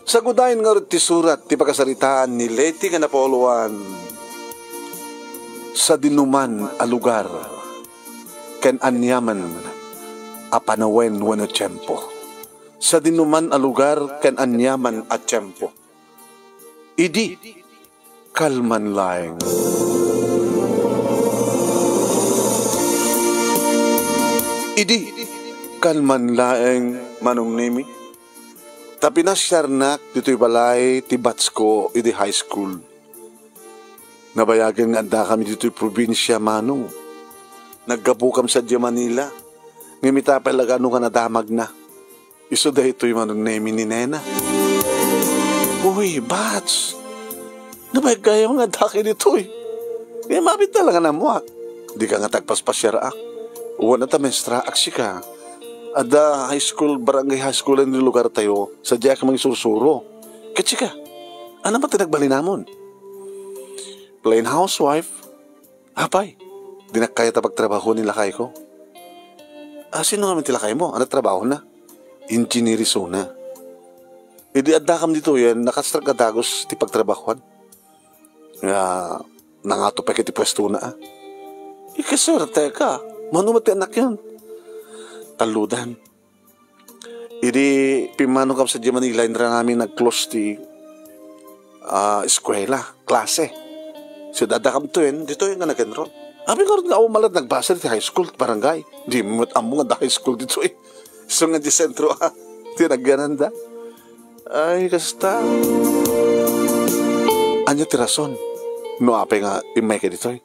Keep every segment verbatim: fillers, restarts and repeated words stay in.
Sagudayen ngarud ti surat ti pakasaritaan ni Leti nga napauluan, "Sadinuman a lugar ken aniaman a panawen wenno tiempo." Sadinuman a lugar ken aniaman a tiempo. Idi kalman laeng. Idi kalman laeng, Manong Nemi, ta pinasiarnak ditoy balay ti batch ko idi high school. Nabayagen nga addakami ditoy probinsia, Manong. Naggapukam sadiay Manila. Ngem ita pay la gaano nga nadamagna. Isu daytoy, Manong Nemi, ni Nena. Uy, batch! Nabayag gayam nga addaka ditoy. Ngem apay ta la nga naammoak. Dika nga agpaspasiarak. Wen ta maestraak sika. Adda high school, barangay high school ti lugartayo. Sadiay ka mangisursuro. Ket sika, ania met ti nagbalinamon? Plain housewife. Apay, dinak kayat a pagtrabahoen ni lakayko. Ah, sino ngamin ti lakaymo? Ania trabahona? Engineer isuna. Idi addakam ditoyen, nakastrek a dagus ti pagtrabahoan. Nga nangato pay ket ti puestona, a. Ikasuerteka. Mano met ti annakyon? Tallodan. Idi pimmanokam sadiay Manila, intrannami nag-close ti, ah, eskuela, klase. Sida addakam ditoyen, ditoyen nga nag-enroll. Apay ngarud nga awan man la nagbasa iti high school, barangay. Dimo met ammo nga adda high school ditoy. Isu nga di sentro, a, ti nagyananda. Ay, kasta. Ania ti rason no apay nga immayka ditoy?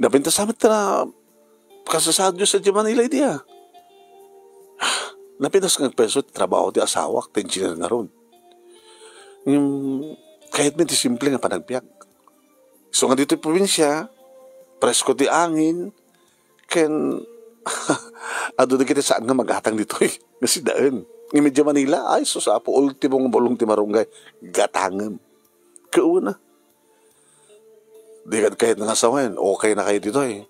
Napintas met ti nakasasaad sadiay Manila idi, a. Napintas nga agpayso ti trabaho ti asawak, ti engineer ngarud. Ngem, kayatmi ti simple nga panagbiag. Isu nga ditoy probinsia, presko ti angin, ken adu dagiti saan nga magatang ditoy nga sidaen. Ngem idiay Manila, ay, sus, Apo, ultimo nga bulong ti marunggay, gatangem. Kauna. Dika kayat nga asawen, okay na kayo ditoy.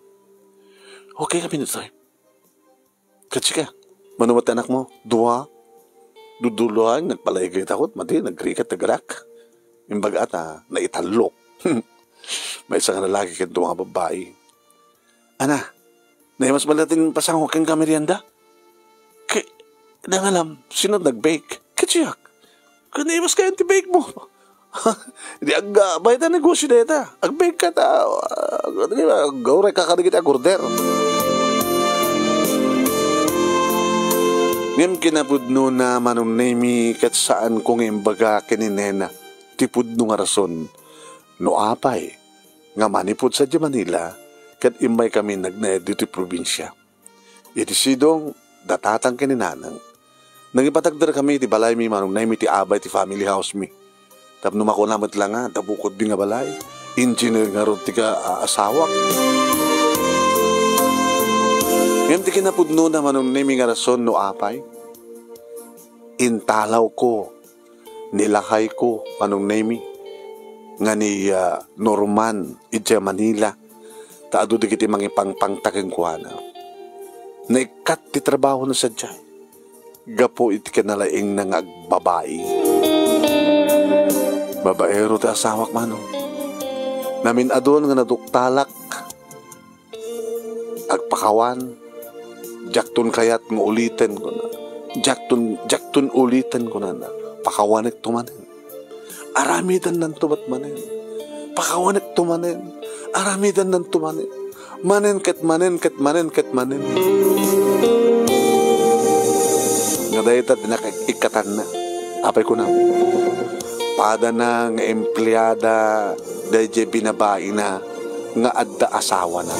Okay kami ditoy. Ket sika, mano met ti anakmo? Dua. Duduluan, nagpalaygay ta ket madi, nagrigat, naganak. Imbaga ta, naitallok. Maysa nga lalaki ken dua nga babbai. Ana, naimas bala ti pasango ken ka merienda? Ke, nangalam, sino nagbake? Ket siak. Ket naimas kayo ti bake mo. Di agga, bayta negosyo dayta. Agbake ka ta, ah, agawray ka kadagiti agorder. Ngem kinapudnona, Manong Nemi, ket saan ko nga imbaga ken ni Nena ti pudno nga rason no apay nga manipud sadiay Manila ket immay kami nagnaed ditoy probinsia. Iti sidong, da tatang ken ni nanang, nangipatagder kami iti balaymi, Manong Nemi, ti abay ti family house mi. Tapno makuna met la nga, da bukodmi nga balay, engineer ngarud ti ka-, a-, asawak. Ngem ti kinapudnona, Manong Nemi, nga rason no apay, intalawko ni lakayko, Manong Nemi, nga ni, ah, Norman, idiay Manila, ta adu dagiti mangipangpangta kenkuana. Naikkat ti trabahona sadiay gapu iti kinalaingna nga agbabai. Babaero ti asawak, Manong. Namin-adun nga naduktalak. Agpakawan, diakton kayat nga uliten, kuna. Diakton, diakton uliten, kunana. Pakawanekto manen. Aramidennanto met manen. Pakawanekto manen. Aramidennanto manen. Manen ket manen ket manen ket manen. Nga dayta ti nakaikkatanna. Apay kunam? Padana nga empleada daydiay binabaina nga adda asawana.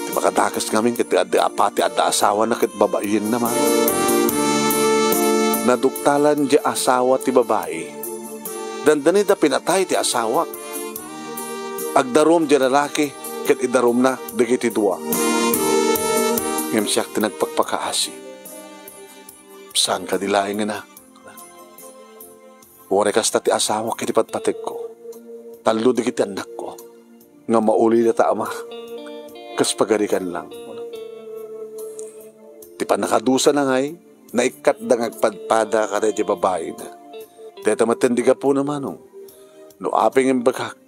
Ti makadakes ngamin ket ti adda a pati adda asawana ket babaienna man. Naduktalan diay asawa ti babai. Dandanita pinatay ti asawak. Agdarum diay lalaki ket idarumna dagiti dua. Ngem siak ti nagpakpakaasi. Saan kadi laeng nga na? Uray kasta ti asawak iti patpategko. Tallo dagiti annakko nga maulila ta ama. Kas pagarigan lang. Ti pannakadusana ngay, naikkatda nga agpadpada kadaydi babaina. Dayta metten ti gapuna, Manong. No apay nga imbagak,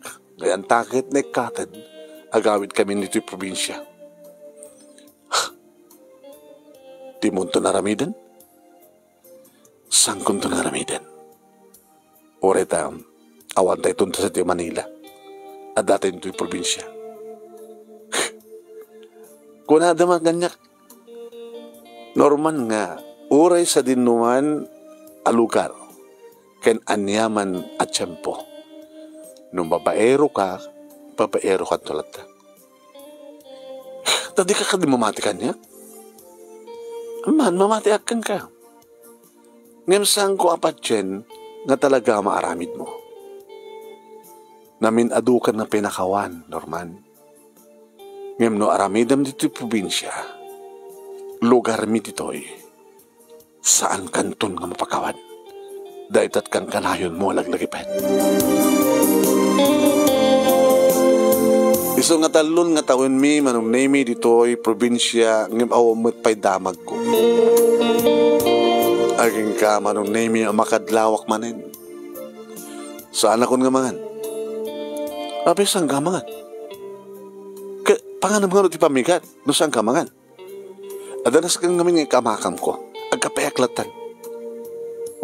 nga yanta ket naikkaten, agawidkamin ditoy probinsia. Dimonto aramiden? Saankonto aramiden? Uray ta, awan tayto sadiay Manila. Adda tayo ditoy probinsia. Kunada man kaniak, Norman, nga uray sadinoman a lugar ken aniaman a tiempo, no babaero ka, babaero kanto latta. Ta dika kadi mamati kaniak? Amman, mamatiak kenka. Ngem saanko a patien nga talaga maaramidmo. Namin-adukan nga pinakawan, Norman. Ngem no aramidem ditoy probinsia, lugarmi ditoy, saankanton nga mapakawan. Daytat kankanayonmo a laglagipen. Isu nga tallon nga tawenmi, Manong Nemy, ditoy probinsia, ngem awan met pay damagko. Agingga, Manong Nemy, a makadlawak manen. Saanakon nga mangan. Apay, saanka mangan? Ka-, panganem ngarud ti pammigat, no saanka mangan. Adda nasken ngamin nga ikamakamko. Agkapeak lattan.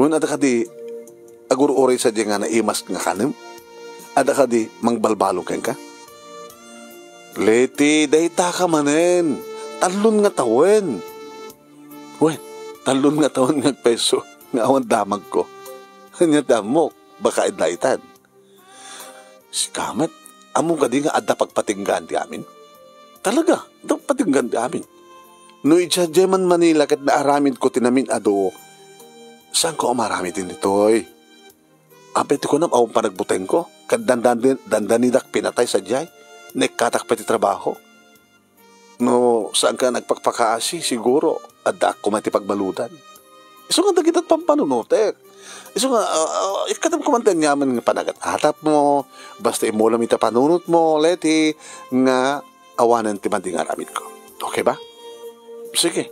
Wen, adda kadi agur-uray sadiay nga naimas nga kanem? Adda kadi mangbalbalong kenka? Leti, daytaka manen. Tallon nga tawen. Wen, tallon nga tawen nga agpayso nga awan damagko. Ania ti ammok, baka idlaitan. Sika met, ammom kadi nga adda pagpatinggaan ti amin? Talaga, adda pagpatinggaan ti amin. No idiay man Manila ket naaramidko ti namin-adu, saanko a maaramid ditoy? Apay ti kunam, awan panagbutengko, ket dandani-, dandanidak pinatay sadiay, naikkatak pay ti trabaho. No saanka nagpakpakaasi, siguro, addaak koma iti pagbaludan. Isu nga dagita ti pampanunotek. Isu nga, ah, ah, ikkatem koma ti aniaman nga panagat-atapmo, basta immulom iti panunotmo, Leti, nga awanen ti madi nga aramidko. Okay ba? Sige.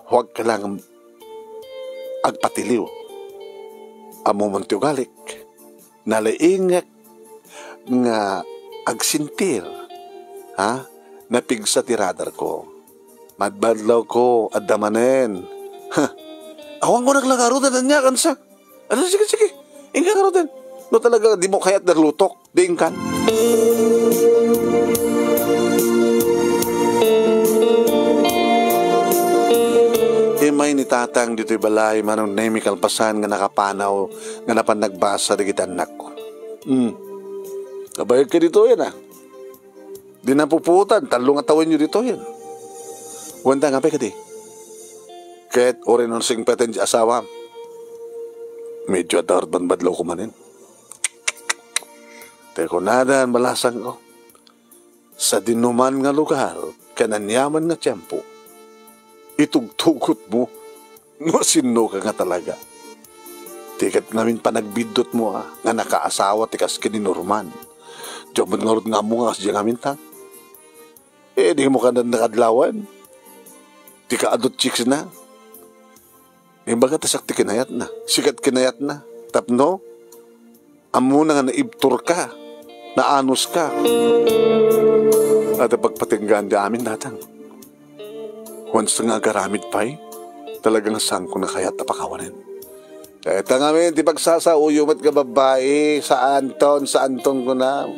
Huwag ka lang agpatiliw. Ammom ti ugalik. Nalaingek nga agsentir, ha? Napigsa ti radarko. Madmadlawko, adda manen. Ha? Awanko naglangaruden, ania, kansa? Ano, sige, sige. Inka ngaruden. No talaga, dimo kayat nga lutok. Di inkan. Immay ni Tatang ditoy balay, Manong Nemy, kalpasan nga nakapanaw, nga napan nagbasa dagiti annakko. Hmm. Abayag ka ditoyen, a. Di napupuotan, tallo nga tawenyo ditoyen. Wen, apay kadi? Ket uray no nasingpeten ti asawam. Medyo adda ngarud madmadlawko manen. Ti kunada, balasangko. Sadinoman nga lugar, ken aniaman nga tiempo, itugtugotmo no sinnoka nga talaga. Ti ket ngamin panagbiddutmo a, nga nakaasawa ti kas ken ni Norman. Diak met ngarud nga ammo nga kasdiay ngamin ta. Eh, dimo kadi nakadlawan. Dika adu ti chicks na. Imbagak ta siak ti kinayatna. Sika ti kinayatna. Tapno, ammona nga naibturka, naanuska. Adda pagpatinggaan ti amin, Tatang. Once nga agaramid pay, talaga nga saanko nga kayat a pakawanen. Dayta ngamin ti pagsasao met nga babbai, saanton, saanton kunam.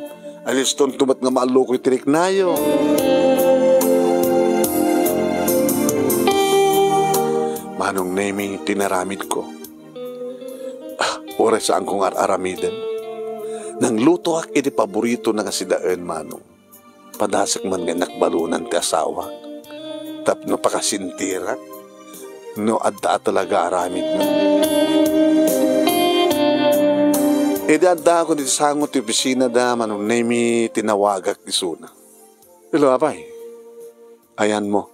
Alistonto met nga maallukoy ti riknayo. Manong Nemy, ti inaramidko. Ah, uray saanko nga ar-aramiden. Nanglutoak iti paboritona nga sidaen, Manong. Padasek man nga inakbalunan ti asawak tapno pakasintirak no adda a talaga aramidna. Idi addaakon iti sango ti opisinada, Manong Nemy, tinawagak isuna. Hello, apay. Ayanmo.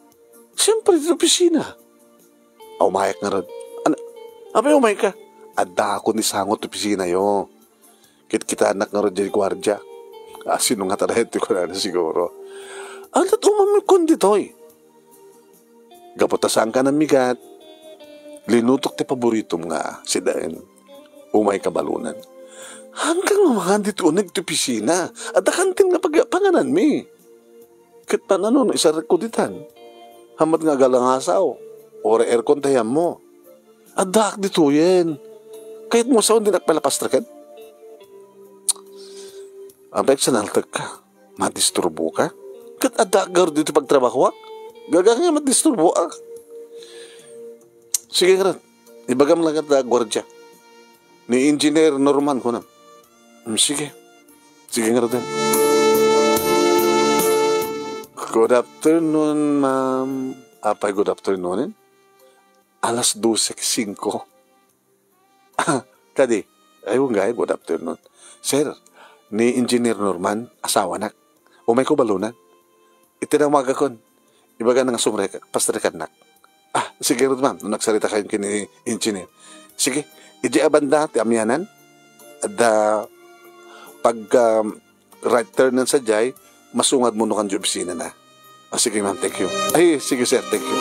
Siyempre, iti opisina. Umayak ngarud. An-, apay umayka? Addaakon iti sango ti opisinayo. Kitkitaennak ngarud diay guardia. Ah, sino ngata daytoy kunana siguro. Ania ti umammikon ditoy? Gapu ta saanka nammigat, linutok ti paboritom nga sidaen. Umayka balonan. Hanggang mamangan ditoy uneg ti opisina. Adda kantin nga pag-, pangananmi. Ket panano no isarrekko ditan? Hammet nga agalangasaw. Uray aircon ti ayanmo. Addaak ditoyen. Kayatmo sawen dinak pay la pastreken? Apay, agsanaltekka. Madisturboka? Ket addaak garud ditoy pagtrabahoak. Gaga nga madisturboak. Sige ngarud. Ibagam laeng ita a guardia. Ni Engineer Norman, kunam. Mm, sige. Sige ngarud. Good afternoon, ma'am. Apay, good afternoon, eh? Alas dose singko. Kadi, ay, unggay, good afternoon. Sir, ni Engineer Norman, asawanak. Umayko balonan. Iti nawagakon, ibagana nga sumrekak, pastrekanak. Ah, sige rud, ma'am, no nagsaritakayon ken ni Engineer. Sige, idiay a banda ti amianan, adda pag, um, right turn-en sadiay, masungadmo no kandiay opisinana. Ah, sige, ma'am, thank you. Ay, sige, sir, thank you.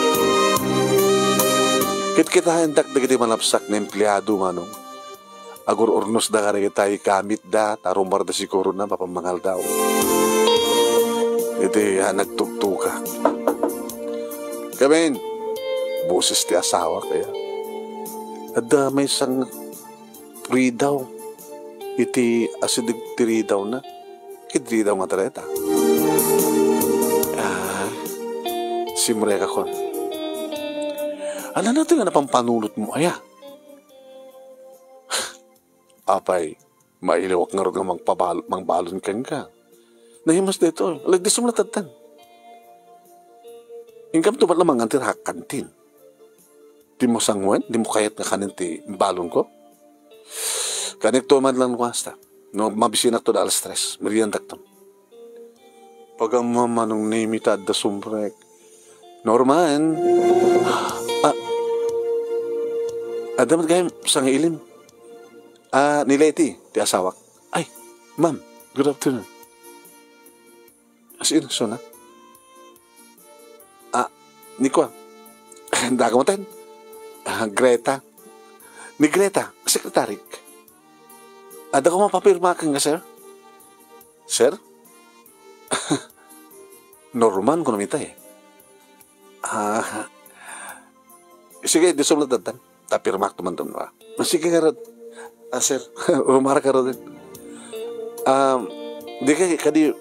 Kitkitaendak dagiti malapsak nga empleado, Manong. Agur-urnosda kadagita, ikamitda, ta rumarda sigurona mapammangaldaw. Iti, ah, nagtugtugak. Come in. Boses ti asawa, kaya. Adda maysa nga ridaw. Iti asideg ti ridawna. Ket ridaw nga tareta. Ah, simrekakon. Ania daytoy nga napampanunotmo, aya? Apay, mailiwak ngarud nga mangpabal-, mangbalon kenka. Nahimas daytoy. Ala, disom la tattan. Inkamto met la mangan ti rakantin. Dimo sanguen, dimo kayat nga kanen ti balonko? Kanek to man lang wasta. No, mabisinakto da alas tres. Meriendakto. Pagam-, Manong Nemi ta adda sumrek. Norman. Ah. Adda met gayam sangailim. Ah, ni Leti, ti asawak. Ay, ma'am, good afternoon. Sino suna? Ah, ni kuan. Dakaw ten. Ah, Greta. Ni Greta, sekretarik. Adda ko mapapirma kenka, sir? Sir? Norman, kunam ita, eh. Ah, sige, disom la tattan. Ta pirmakto man dun, wa. Sige ngarud. Ah, sir, rumarka run. Um, di kay, kadi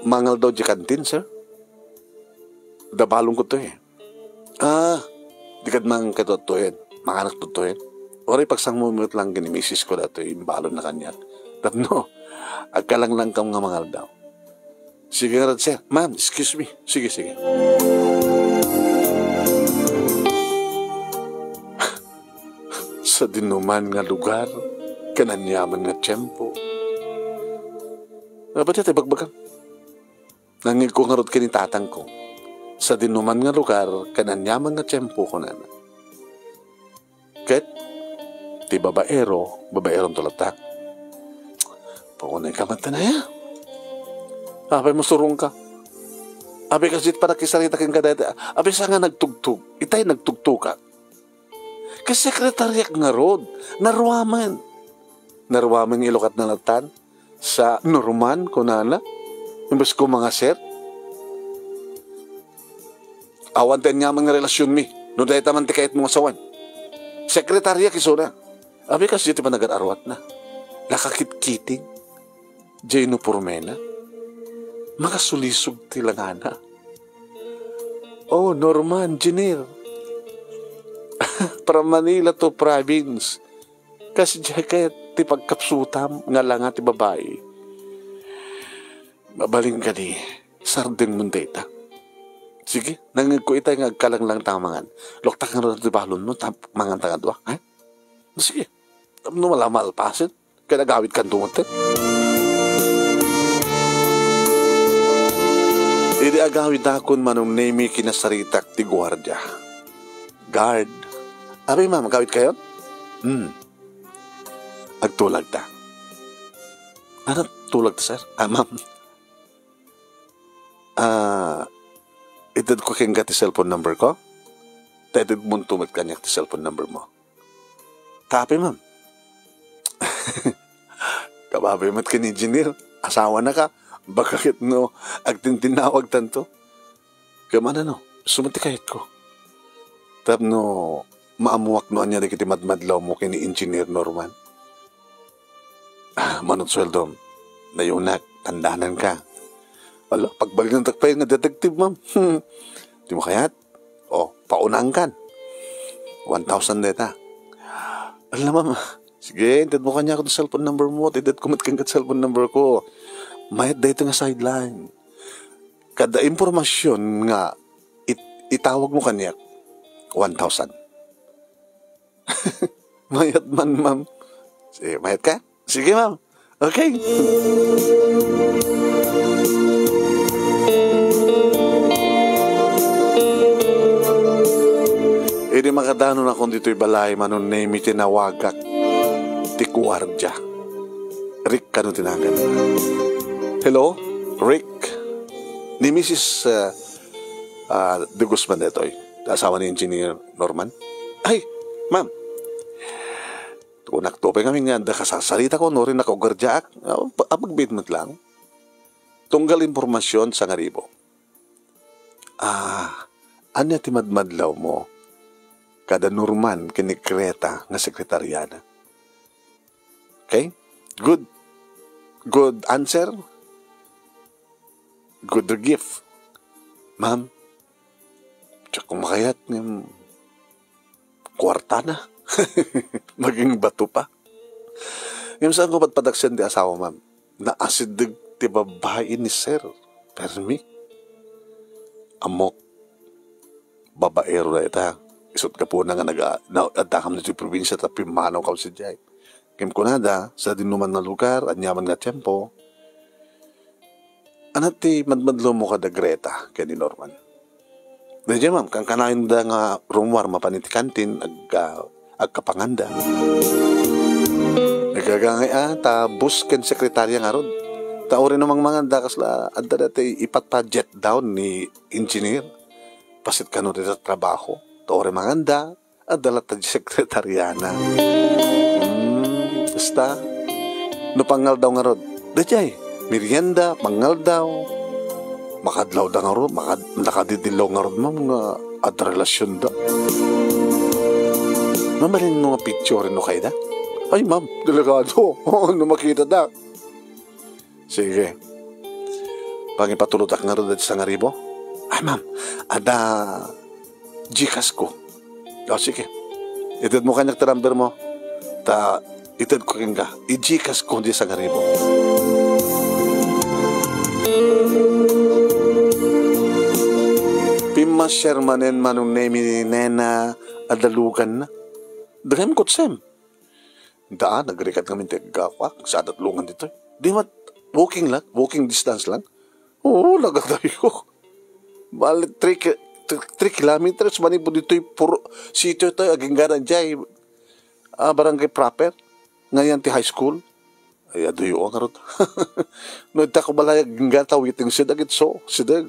mangaldaw di kantin, sir? Da balonko to, eh. Ah, di kad man kato to, eh. Manganak to, to, eh. Uray pagsangmo met lang ken ni misis ko datoy imbalon na kaniak. Tapno, agkalanglangkam nga mangaldaw. Sige ngarud, sir. Ma'am, excuse me. Sige, sige. Sa dinuman nga lugar, ken aniaman nga tiempo. Apay ti ibagbagam? Nangngegko ngarud ken ni tatangko. Sa dinuman nga lugar, ken aniaman nga tiempo, kunana. Ket ti babaero, babaeronto latta. Paunay ka met, aya? Apay, masurongka? Apay, kasdiay ti pannakisarita kenka dayta. Apay, saan nga nagtugtog? Itay nagtugtogak. Ket sekretariak ngarud, naruamen. Naruamen nga ilukatna lattan. Sa Norman, kunana. Imbes ko nga sir. Awan ti aniaman nga relasionmi, no dayta man ti kayatmo nga sawen. Sekretariak isuna. Apay, kasdiay ti panagar-aruatna. Nakakitkiting. Diay unipormena. Makasulisog ti langana. Oh, Norman, Jenner. From Manila to province. Kasdiay kayat ti pagkapsutam nga langa ti babai. Mabalin kadi, sardengmon dayta. Sige, nangngegko itay nga agkalanglang ta mangan. Luktak nga ti balonmo, ta mangan ta nga dua, ha? Sige, tapno malamalpasen, ket agawidkanto met. Idi agawidakon, Manong Nemi, kinasaritak ti guardia. Guard. Abi, ma'am, agawidkayon? Hmm. Agtulagta. Ania tulagta, sir? Ah, ma'am. Ah, itedko kenka ti cellphone number ko? Ta itedmonto met kaniak ti cellphone number mo. Ta apay, ma'am? Kababayo met ken engineer, asawana ka, baka ket no agtintinnawagtanto. Ngem ano, isu met ti kayatko. Tapno maammuak no ania dagiti madmadlawmo ken ni Engineer Norman. Ah, manut sueldom, nayunak, tandananka. Ala, pagbalinantak pay nga detective, ma'am. Dimo kayat? O, paunangkan. One thousand dayta. Ala, ma'am. Sige, intedmo kaniak ti cellphone number mo. Intedko met kenka ti cellphone number ko. Mayat dayta nga sideline. Kada impormasyon nga it-, itawagmo kaniak, one thousand. Mayat man, ma'am. Sige, mayat ka? Sige, ma'am. Okay. Idi makadanon akon ditoy balay, Manong Nemi, tinawagak ti guardia. Rick kano ti nagan. Hello? Rick? Ni Missus, uh, uh, De Guzman detoy. Asawa ni Engineer Norman. Ay, ma'am. Kunakto pay ngamin nga adda kasasarita ko, no, rin nakaugardiaak. Ah, pa-, apagbiit met lang. Tunggal impormasyon, sangaribo. Ah, ania ti madmadlawmo kada Norman ken ni Greta nga sekretariana? Okay? Good, good answer. Good gift. Ma'am, diak makayat nga kuartana. Maging bato pa. Ngem saan ko padpadaksian ti asawa, ma'am. Naasideg ti babbai ni Sir. Permi. Ammok. Babaero dayta. Isut' gapuna nga naga-, na-, adda kam ditoy probinsia ta pimmanaw kam sadiay. Ngem kunada, sa dinuman nga lugar, aniaman nga tiempo, ania ti madmadlawmo kada Greta ken ni Norman? Daydiay, ma'am, kankanayonda nga rummuar mapan iti kantin, ag-, ah, agkapanganda. Nagagangay, ah, ta boss ken sekretaria ngarud. Ta uray no mangmanganda, kasla adda dayta ipatpajet down ni engineer. Pasit kano dayta trabaho. Ta uray manganda, adda latta ti sekretariana. Hmm, basta, no pangngaldaw ngarud, daydiay, merienda, pangngaldaw, makadlawda ngarud, makad-, nakadidillaw ngarud, ma'am, nga adda relasionda. Mamalinno nga picture no kayda? Ay, ma'am, delikado. No makitada. Sige. Pangipatulodak ngarud dayta sangaribu? Ay, ma'am, adda Gcash ko. O, sige. Itedmo kaniak ti number mo. Ta, itedko kenka. I-Gcash ko dayta sangaribu. Pimmasyar manen Manong Nemi ni nena a daluganna. Dagem kutsem. Daan, nagrigat ngamin ti aggapuak, sa datlongan ditoy. Di mat, walking lang, walking distance lang. Oo, nagadayo. Bali, three ki-, three kilometers, manipud ditoy, puro, sitio toy, agingganan jay, ah, barangay proper. Ngayon ti high school. Ay, aduyo ang arot. No, ita ko balay, agingga ta waiting shed, agit so, sideg.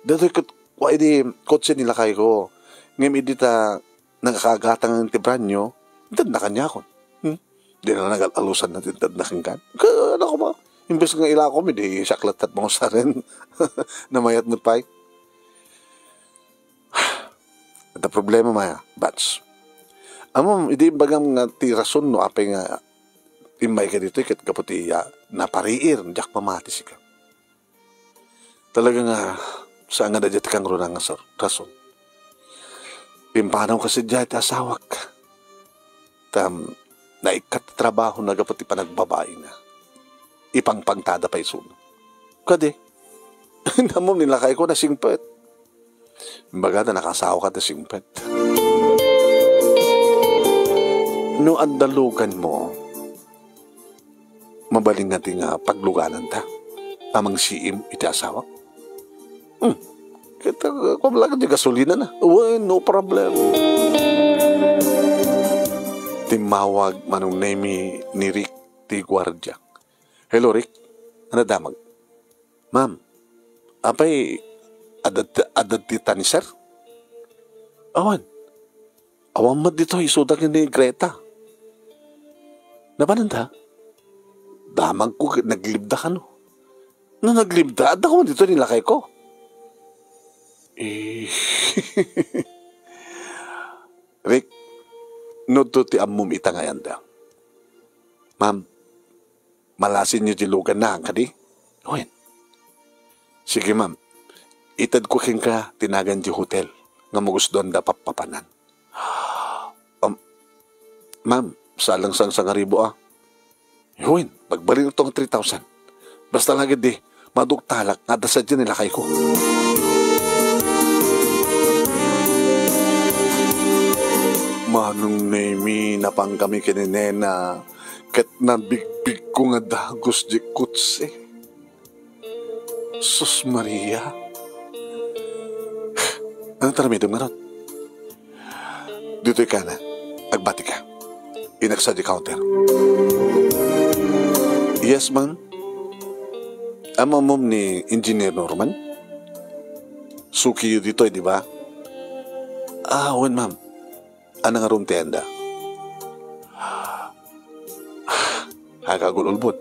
Datoy ket, wa idi, kotse nilakay ko. Ngem idi ta, nagkakagatang ti branyo, inted na kaniakon. Hmm? Di na nagal-alusan na ti inted na kenkan. Ka-, ano ko ba? Imbes nga ilako mi, di siak latta at mga saren. Namayat met pay. Ita problema maya, bats. Amo, idi imbagam nga ti rason no apay nga immay ka ditoy, ket gapu ti iya, napariir, diak mamati sika. Talaga nga, saan nga daydiay ti kangruna nga sor-, rason. Pimpanaw kasi diay ti asawak. Tam, naikkat ti trabaho na gapu ti panagbabaina. Ipangpangtada pay isuna. Kadi, namom nilakay ko na singpet. Imbagada, nakasawa ka ti singpet. No adda lugan mo, mabalin nga ti nga paglugananta. Amang siim iti asawa. Hmm. Kita, kumlagan ti gasolina na. Well, no problem. Timmawag Manong Nemi ni Rick ti guardia. Hello, Rick. Ano damag? Ma'am, apay, adda, adda ti taniser? Awan. Awan met ditoy isuda ken ni Greta. Napananda? Damagko ket naglibda kano. No naglibda, adda koma ditoy ni lakayko. Eh, Rick, no to ti ammom ita nga ayanda. Ma'am, malasinyo ti luganna, kadi? Wen. Sige, ma'am. Itedko kenka ti nagan ti hotel nga magusdoanda pappapanan. Um, ma'am, saan lang sang sangaribo, ah. Wen, pagbalin ito nga three thousand. Basta lagi di, maduktalak nga adda sadiay ni lakayko. Manong Nemi, napan kami ken ni Nena, ket nabigbigko nga dagus di kotse. Sus Maria. Ano taramidem ngarud? Ditoy ka na. Agbati ka. Inaksa di counter. Yes, ma'am. Ammom ni Engineer Norman? Sukiyo ditoy, di ba? Ah, wen, ma'am. Anang arum ti enda? Ay, agul-ulbod.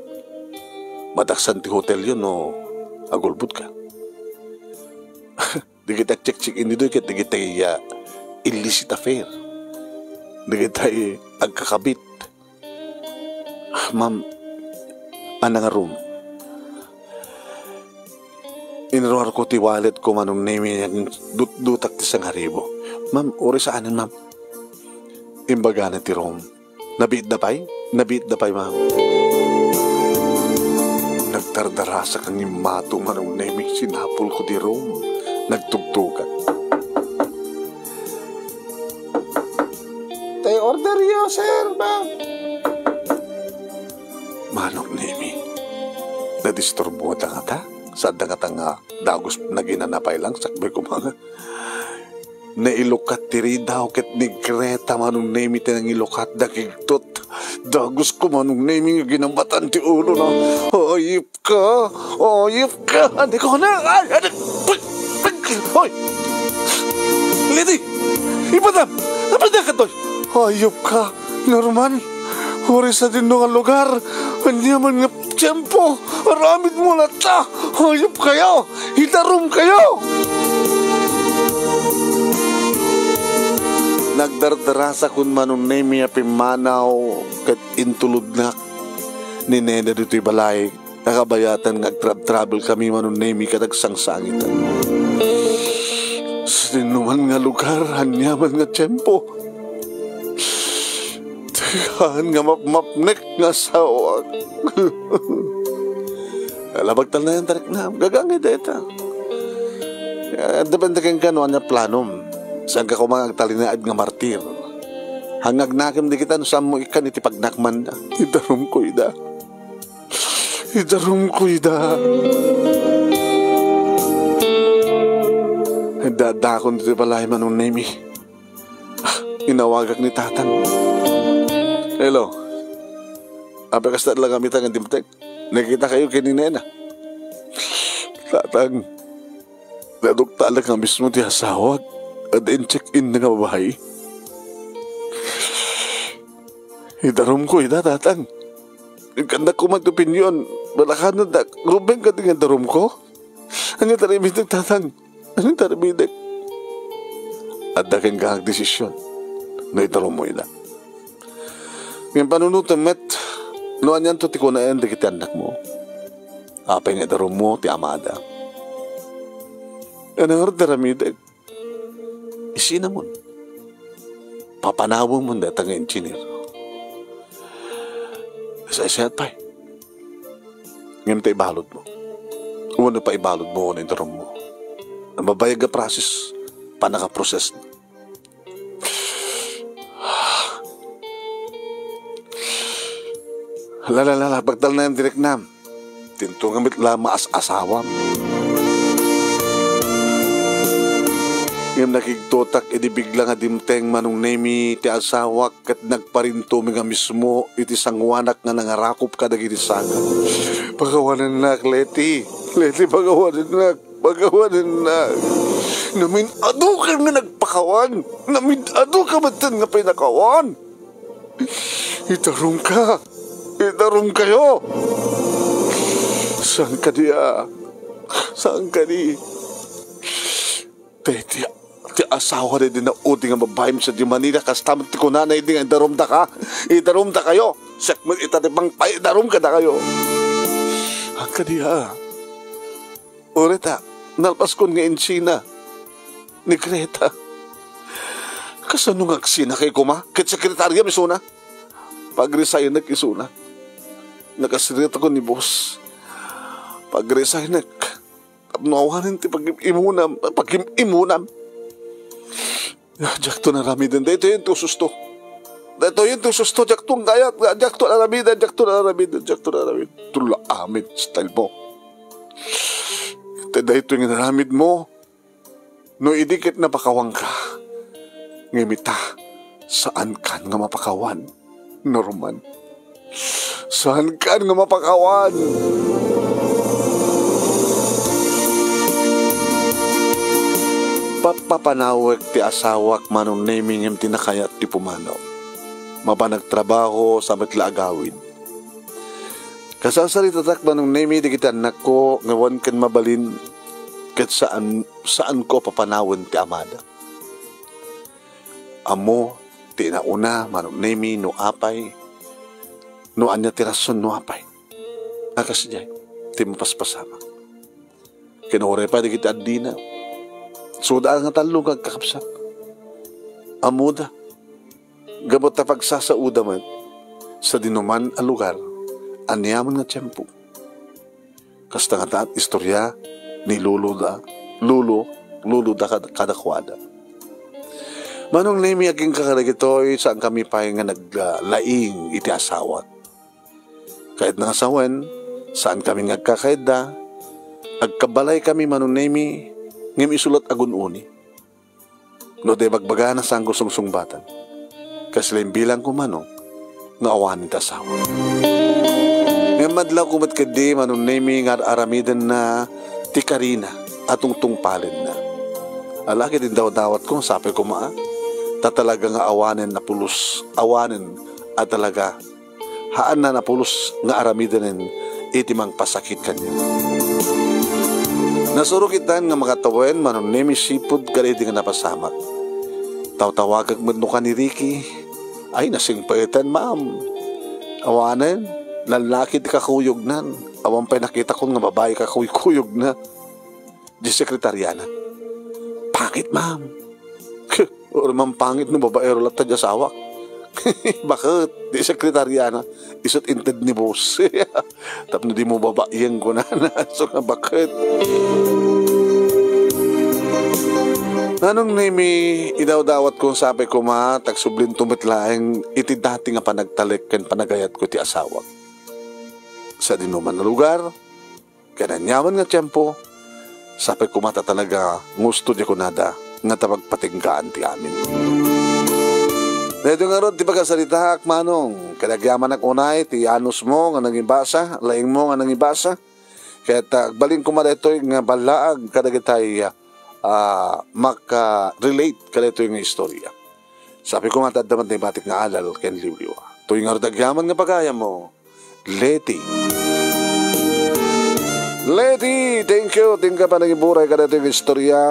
Madaksan ti hotelyo no agulbod ka. Dagiti agcheck-check-in ditoy ket dagiti, ah, illicit affair. Dagiti agkakabit. Ma'am, anang arum? Inruarko ti wallet ko, Manong Nemi, ngem dutdutak ti sangaribo. Ma'am, uray saanen, ma'am. Imbagana ti room. Nabiitda pay? Nabiitda pay, ma'am. Nagdardarasak nga immato, Manong Nemi, sinapulko ti room. Nagtugtugak. Tay orderyo, sir, ma'am. Manong Nemi, nadisturbo dangata? Saan dangata nga dagus naginana pay lang, sakbay ko mga. Nailukat ti ridaw ket ni Greta, Manong Nemi, ti nangilukat, nakigtot. Dagus ko, Manong Nemi, nga ginambatan ti ulo na. Hayop ka! Hayop ka! Andi ko na! Ay, andi! Hoy! Lady! Ipadam! Ipadam ka, Toy! Hayop ka! Norman, uray sadino nga lugar, aniaman nga tiempo, aramid mo latta, hayop kayo, idarum kayo! Nagdardarasakon, Manong Nemi, a pimmanaw ket intulodnak ni Nena ditoy balay. Nakabayatan nga agtrab-travel kami, Manong Nemi, ket agsangsangitan. Sadino man nga lugar, aniaman nga tiempo. Tegaen nga mapmapnek nga asawak. Ala, bagtalnayan, tariknam. Gagangay dayta. Eh, depende kenka no ania planom. Saanka koma nga agtalinaed nga martir. Hangngagnakem dagita no saanmo ikkan iti pagnakmanda. Idarumko ida. Idarumko ida. Addaakon ditoy balay, Manong Nemi. Ah, inawagak ni Tatang. Hello. Apay kasta lang kami tangan dimtek. Nakita kayo ken ni Nena. Tatang, naduktalak nga mismo ti asawak. Adda in-check-in nga babai. Idarumko ida, Tatang. Inkandak koma ti opinion. Balakanadak. Rumbeng ka ti nga idarumko? Ania ti aramidek, Tatang? Ania ti aramidek? Adda kenka nga agdesisyon no idarummo ida. Ngem panunotem met no anianto ti kunaen dagiti annakmo. Apay nga idarummo ti amada? Ania ngarud ti aramidek? Isinamon. Papanawemon dayta nga engineer. Saysayat pay. Ngem ta ibaludmo. Wenno paibaludmo wenno idarummo. Mabayag a process, pannakaprocess. La, la, la, la, bagtalnayan, tariknam. Tinto nga met la maas-asawam. Ngem nakigtotak idi bigla nga dimteng, Manong Nemi, ti asawak ket nagparinto mi nga mismo iti sangoanak nga nangarakop kadagiti sanga. Pakawanennak, Leti. Leti, pakawanennak. Pakawanennak. Namin-adu ka nga nagpakawan. Namin-adu ka metten nga pinakawan. Idarumka. Idarumkayo. Saan kadi a? Saan kadi? Ti, ti, ti asawa daydi naudi nga babaim sadiay Manila, kasta met ti kunana idi nga idarumdaka. Idarumdakayo. Siak met ita ti pangpaidarum kadakayo. Saan kadi a? Uray ta, nalpaskon nga insina ni Greta. Kasano nga agsinakay koma? Ket sekretariam isuna. Pagresignek isuna. Nakasiritakon ni boss. Pagresignek. Tapno awanen ti pagim-imunam, pagim-imunam. Ah, diakto naramiden. Daytoyen ti ususto. Daytoyen ti ususto. Diakto gayat. Diakto naramiden. Diakto naramiden. Diakto naramiden. Tula amin style mo. Ket daytoy nga naramid mo, no idi ket napakawanka, ngem ita, saankan nga mapakawan, Norman. Saankan nga mapakawan. Papapanawek ti asawak, Manong Nemi, ngem ti nakayat ti pumanaw. Mapan agtrabaho, sa met la agawid. Kasasaritatak, Manong Nemi, dagiti annakko nga awan ken mabalin, ket saan, saanko a papanawen ti amada. Ammo ti inauna, Manong Nemi, no apay, no ania ti rason, no apay. A kasdiay ti mapaspasamak. Ken uray pay dagiti addina. Suda nga tallo nga agkakabsat. Ammoda. Gapu ta pagsasaoda met, sadinoman a lugar, aniaman nga tiempo. Kasta ngata ti istoria ni lolo da, lolo, lolo da kad-, kadakuada. Manong Nemi, agingga kadagitoy, saankami pay nga naglaing iti asawak. Kayatna nga sawen, saankami nga agkakaidda, agkabalaykami, Manong Nemi, ngem isu la't agun-uni. No di bagbagana, saanko sungsungbatan. Kasla imbilangko, Manong, nga awanen ti asawa. Ngem madlawko met ketdi, Manong Nemi, nga ar-aramidenna ti karina a tungtungpalenna. Ala ket indawdawatko, sapay koma, ta talaga nga awanen a pulos, awanen a talaga haanna a pulos nga aramidenen iti mangpasakit kaniak. Nasurok itan nga makatawen, Manong Nemi, sipud kadaydi nga napasamak. Tawtawagek met no kan ni Ricky. Ay, nasingpetan, ma'am. Awanen, lallaki ti kakuyognan. Awan pay nakitakon nga babai kakuykuyogna. Di sekretariana. Pangit, ma'am. Uray man pangit no babaero latta di asawak. Baket, di sekretariana. Isut inted ni boss. Tapno di mo babaeng kunana. So nga baket. Manong Nemi, idawdawatko sapay koma, ta agsublin to met laeng iti dati nga panagtalek ken panagayatko iti asawak. Sadinoman a lugar, ken aniaman nga tiempo, sapay koma ta talaga nga usto diay kunada nga ta pagpatinggaan ti amin. Daytoy ngarud ti pagasaritaak, Manong, ket agyamanak unay ti anusmo nga nangibasa, laingmo nga nangibasa, ket, ah, agbalin koma daytoy nga ballaag kadagitay, ah, maka-relate kadaytoy nga istorya. Sapay koma ta adda met naibatik nga alal ken liwliwa. Toy ngarud agyaman nga pagayammo, Leti. Leti, thank you. Thank you, panangiburay kadaytoy nga istorya.